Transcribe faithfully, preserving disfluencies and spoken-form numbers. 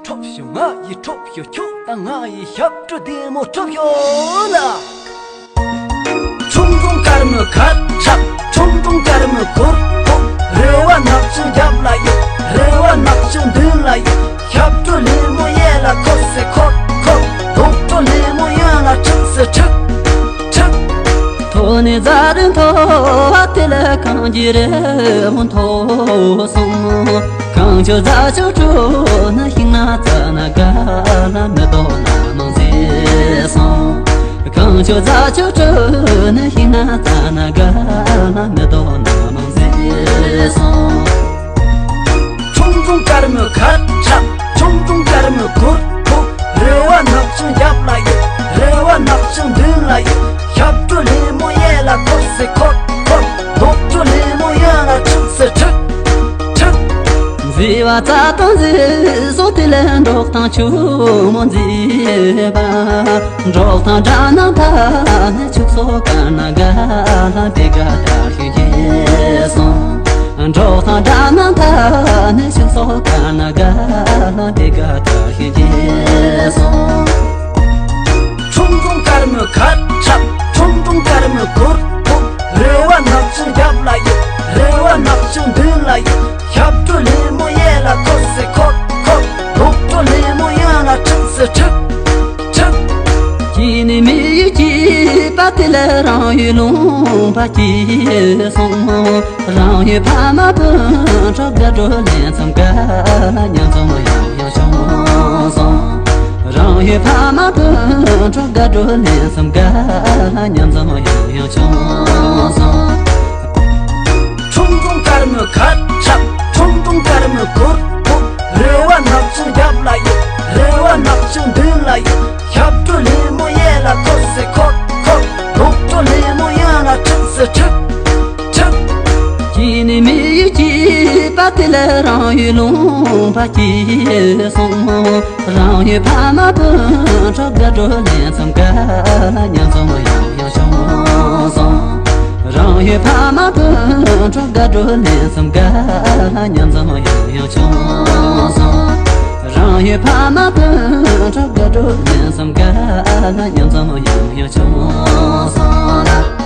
ཁྲོབ་ཤོག་ང་ཡི་ཁྲོབ་ཤོག་ཁྱོད་དང་ང་ཡི་ཞབས་བྲོ་བདེ་མོ་ཁྲོབ་ཤོག་ལ། ཁྲུང་ཁྲུང་དཀར་མོའི་ཁ་ཁྲབ། ཁྲུང་ཁྲུང་དཀར་མོའི་གུར་གུར། རེ་བ་ནག་ཆུང་རྒྱབ་ལ་ཡོད། རེ་བ་ནག་ཆུང་མདུན་ལ་ཡོད། ཞབས་བྲོ་ལེན་མོ་གཡས་ལ་འཁོར་སེ་འཁོར་འཁོར། རྡོག་བྲོ་ལེན་མོ་གཡོན་ལ་འཁྲིག་སེ་འཁྲིག་འཁྲིག་ཐོག་ནས་རྫ་རི་མཐོ་བ་དེ་ལ་གངས་ཀྱི་རི་བོ་མཐོ་སོང་། གངས་ཆུ་རྫ་ཆུ་དྲུག་ནི་ཤིང་ནགས་རྩ་ན་ག་ལ་མེ་ཏོག་སྣ་མང་མཛེས་སོང་། གངས་ཆུ་རྫ་ཆུ་དྲུག་ནི་ཤིང་ནགས་རྩ་ན་ག་ལ་མེ་ཏོག་སྣ་མང་མཛེས་སོང་། ཁྲུང་ཁྲུང་དཀར་མོའི་ཁ་ཁྲབ། ཁྲུང་ཁྲུང་དཀར་མོའི་གུར་གུར། རེ་བ་ནག་ཆུང་རྒྱབ་ལ་ཡོད། རེ་བ་ནག་ཆུང་མདུན་ལ་ཡོད། ཞབས་བྲོ་ལེན་མོ་གཡས་ལ་འཁོར་སེ་འཁོར་འཁོར། རྡོག་བྲོ་ལེན་མོ་གཡོན་ལ་འཁྲིག་སེ་འཁྲིག་འཁྲིག་མཛེས་པ་རྩྭ་དང་མཛེས་སོང་དེ་ལས་འབྲོག་ཐང་ཕྱུག་མོ་མཛེས་པ། འབྲོག་ཐང་སྦྲ་ནག་མཐའ་ནས་ཕྱུགས་ཟོག་དཀར་ནག་ག་ལ་དེ་ག་དར་ཞིང་རྒྱས་སོང་། འབྲོག་ཐང་སྦྲ་ནག་མཐའ་ནས་ཕྱུགས་ཟོག་དཀར་ནག་ག་ལ་དེ་ག་དར་ཞིང་རྒྱས་སོང་། ཁྲུང་ཁྲུང་དཀར་མོའི་ཁ་ཁྲབ། ཁྲུང་ཁྲུང་དཀར་མོའི་གུར་གུར། རེ་བ་ནག་ཆུང་རྒྱབ་ལ་ཡོད། རེ་བ་ནག་ཆུང་མདུན་ལ་ཡོད། ཞབས་བྲོ་ལེན་མོ་གཡས་ལ་འཁོར་སེ་འཁོར་འཁོར། རྡོག་བྲོ་ལེན་མོ་གཡོན་ལ་འཁྲིག་སེ་འཁྲིག་འཁྲིག་སྐྱེས་ནས་མི་ཡུལ་སྐྱིད་པ་དེ་ལ་རང་ཡུལ་ལུང་པ་སྐྱིད་སོང་། རང་ཡུལ་ཕ་མ་སྤུན་གྲོགས་དགའ་སྤྲོ་ལེན་མཚམས་ག་ལ་མཉམ་འཛོམས་ཡང་ཡང་བྱུང་སོང་། རང་ཡུལ་ཕ་མ་སྤུན་གྲོགས་དགའ་སྤྲོ་ལེན་མཚམས་ག་ལ་མཉམ་འཛོམས་ཡང་ཡང་བྱུང་སོང་། ཁྲུང་ཁྲུང་དཀར་མོའི་ཁ་ཁྲབ། ཁྲུང་ཁྲུང་དཀར་མོའི་གུར་གུར། རེ་བ་ནག་ཆུང་རྒྱབ་ལ་ཡོད། རེ་བ་ནག་ཆུང་མདུན་ལ་ཡོད། ཞབས་བྲོ་ལེན་མོ་གཡས་ལ་འཁོར་སེ་འཁོར་འཁོར། རྡོག་བྲོ་ལེན་མོ་གཡོན་ལ་འཁྲིག་སེ་འཁྲིག་འཁྲིག་སྐྱེས་ནས་མི་ཡུལ་སྐྱིད་པ་དེ་ལ་རང་ཡུལ་ལུང་པ་སྐྱིད་སོང་། རང་ཡུལ་ཕ་མ་སྤུན་གྲོགས་དགའ་སྤྲོ་ལེན་མཚམས་ག་ལ་མཉམ་འཛོམས་ཡང་ཡང་བྱུང་སོང་། རང་ཡུལ་ཕ་མ་སྤུན་གྲོགས་དགའ་སྤྲོ་ལེན་མཚམས་ག་ལ་མཉམ་འཛོམས་ཡང་ཡང་བྱུང་སོང་། རང་ཡུལ་ཕ་མ་སྤུན་གྲོགས་དགའ་སྤྲོ་ལེན་མཚམས་ག་ལ་མཉམ་འཛོམས་ཡང་ཡང་བྱུང་སོང་ལ།